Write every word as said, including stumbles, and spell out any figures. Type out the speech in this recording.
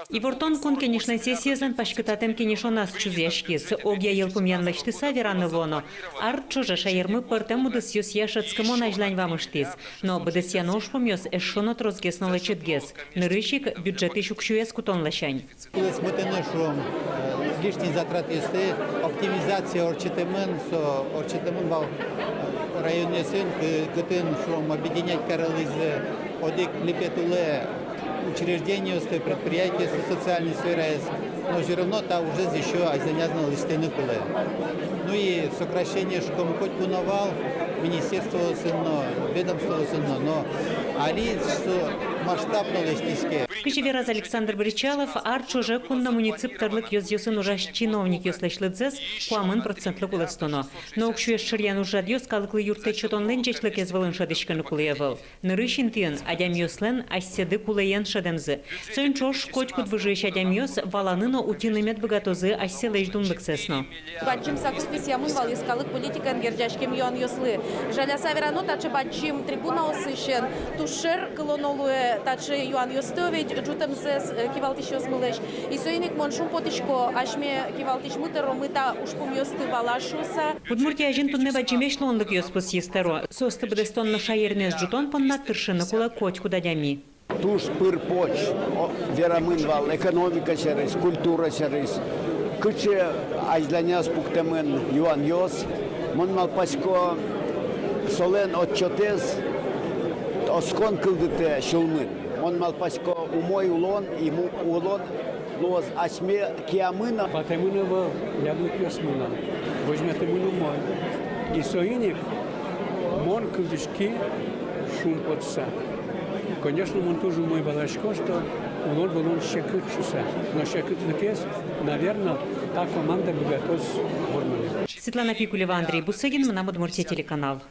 Ивортон Кун Кенешлэн сессиезлэн паськытатэм кенешоназ чузъяськиз. Огъя йылпумъян лэсьтыса вераны луоно: ар ӵоже шаермы пӧртэм удысъёсъя шӧдскымон азьлань вамыштӥз. Но быдэсъяно ужпумъёс эшшо но тросгес но лэчытгес. Нырысь ик бюджетысь уксёез кутон ласянь. Кулэ смытыны, шуом, э, лишний затратъёсты, оптимизация ортчытэмын, со ортчытэмын вал, э, районъёсын, кы-, кытын, шуом, объединять карылӥзы одӥг липет улэ учреждениосты, предприятиосты, социальной сфераез, но всё равно та ужез ещё азьланяз но лэсьтыны кулэ. Ну и сокращение, шуом, котьку но вал, министерствоосын но, ведомствоосын но, но али со масштабно лэсьтӥське. Кызьы вераз Александр Бречалов, ар ӵоже кун но муниципиальной тӧрлык ёзъёсын ужась чиновникъёслэсь лыдзэс куамын процентлы кулэстоно. Но уксёез шыръян ужрадъёс калыклы юрттэт сётонлэн ӟечлыкез вылын шӧдӥськыны кулэ ӧвӧл. Нырысь интыын адямиослэн асьсэды кулэен шӧдэмзы. Соин ӵош котькуд выжыысь адямиос валаны но утьыны мед быгатозы асьсэлэсь дунлыксэс но. Бадӟым саклык висъямын вал йӧскалык политикаен герӟаськем юанъёслы. Жаляса верано, таӵе бадӟым трибунаосысен туж шер кылоно луэ таӵе юанъёсты ведь ӝутэмзэс, э, кивалтӥсьёсмылэсь. И соин ик мон шумпотӥсько, асьме кивалтӥсьмы тӧромы та ужпумъёсты вала шуыса. Удмуртия азьын туннэ бадӟымесь луонлыкъёс пусйиз тӧро. Соосты быдэстон но шаермес ӝутон понна тыршыны кулэ котькуд адями. Туж пыр-поч, о, верамын вал экономика сярысь, культура сярысь. Кыӵе азьланяз пуктэмын юанъёс. Мон малпасько, солэн отчётэз оскон кылдытэ сюлмын. Мон малпасько, умой улон, и му-, улон луоз асьме киямы но. Ватэмын ӧвӧл яблокъёсмы но, возьматэмын умой. И соин ик мон кылзӥськи шумпотыса. Конечно, мон туж умой валасько, что улон-вылон секыт шуыса. Но секытлыкез, наверно, та команда быгатоз вормыны. Светлана Пикулева, Андрей Бусыгин, «Мынам Удмуртие» телеканал.